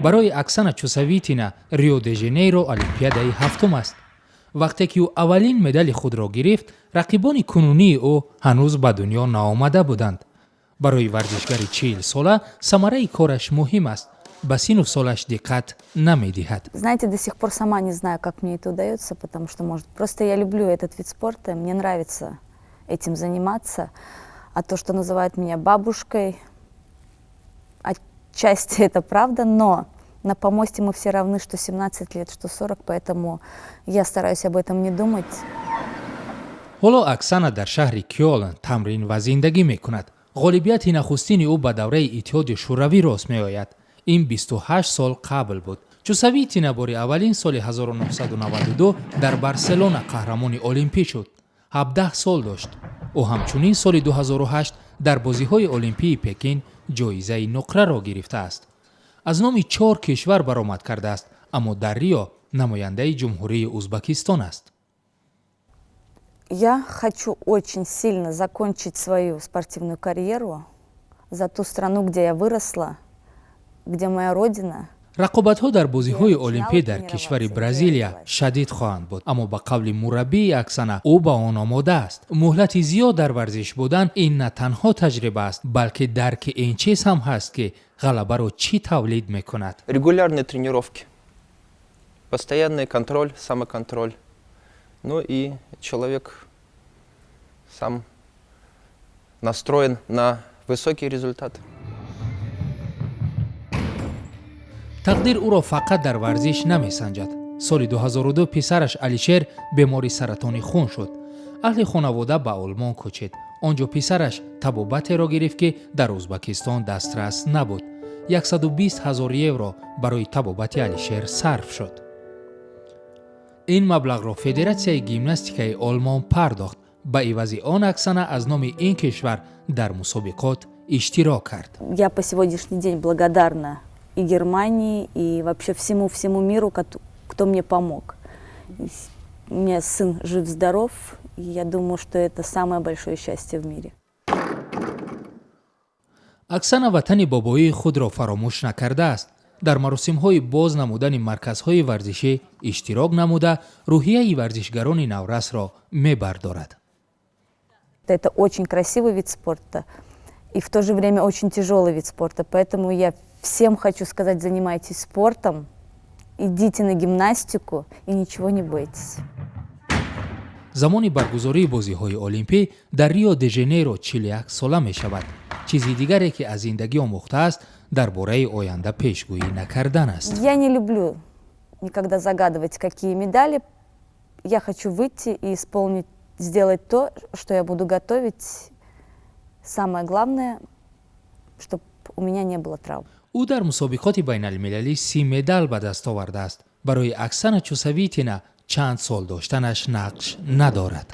Барои Оксана Чусовитина Рио де Жанейро Олимпиадаи ҳафтум аст. Вақте ки ӯ аввалин медали худро гирифт, рақибони кунунии ӯ ҳанӯз ба дунё наомада буданд. Барои варзишгари 40-сола самараи кораш муҳим аст, ба сину солаш диққат намедиҳад. Знаете, до сих пор сама не знаю, как мне это удается, потому что, может, просто я люблю этот вид спорта, мне нравится этим заниматься. А то, что называют меня бабушкой, отчасти это правда, но на помосте мы все равны, что 17 лет, что 40, поэтому я стараюсь об этом не думать. Ҳоло Оксана дар шаҳри Кёлн тамрин ва зиндагӣ мекунад. Ғолибияти нахустини ӯ ба давраи Иттиҳоди Шӯравӣ рост меояд. Ин 28 сол қабл буд. Чусовитина бори аввалин соли 1992 дар Барселона қаҳрамони олимпӣ шуд, 17 сол дошт. Ӯ ҳамчунин соли 2008 дар Бозиҳои Олимпии Пекин ҷоизаи нуқраро гирифтааст. Аз номи чор кишвар баромад кардааст, аммо дар Рио намояндаи Ҷумҳурии Узбакистон аст. Я хочу очень сильно закончить свою спортивную карьеру за ту страну, где я выросла, где моя родина. Рақобатҳо дар Бозиҳои Олимпӣ дар кишвари Бразилия шадид хоҳанд буд, аммо ба қавли мураббии Оксана, ӯ ба он омода аст. Муҳлати зиёд дар варзиш будан ин на танҳо таҷриба аст, балки дарки ин чиз ҳам ҳаст, ки ғалабаро чӣ тавлид мекунад. Регулярные тренировки, постоянный контроль, самоконтроль. Ну и человек сам настроен на высокие результаты. Тақдир ӯро фақат дар варзиш намесанҷад. Соли 2002 писараш Алишер бемори саратони хун шуд. Аҳли хонавода ба Олмон кӯчид. Он ҷо писараш табобатеро гирифт, ки дар Ӯзбакистон дастрас набуд. 120 ҳазор евро барои табобати Алишер сарф шуд. Ин маблағро Федератсияи гимнастикаи Олмон пардохт. Ба ивази он Оксана аз номи ин кишвар дар мусобиқот иштирок кард. Я по сегодняшний день благодарна и Германии, и вообще всему-всему миру, кто мне помог. У меня сын жив-здоров, и я думаю, что это самое большое счастье в мире. Оксана ватани бобоии худро фаромӯш накардааст. Дар маросимҳои боз намудани марказҳои варзишӣ иштирок намуда, рӯҳияи варзишгарони наврасро мебардорад. Это очень красивый вид спорта и в то же время очень тяжелый вид спорта. Поэтому я всем хочу сказать: занимайтесь спортом, идите на гимнастику и ничего не бойтесь. Замони баргузории Бозиҳои Олимпӣ дар Рио де Жанейро 41 сола мешавад. Чизи дигаре, ки аз зиндагӣ омӯхтааст, дар бораи оянда пешгӯӣ накардан аст. Я не люблю никогда загадывать, какие медали. Я хочу выйти и исполнить, сделать то, что я буду готовить. Самое главное, чтобы у меня не было травм. Ӯ дар мусобиқоти байналмилалӣ 30 медал ба даст овардааст. Барои Оксана Чусовитина чанд сол доштанаш нақш надорад.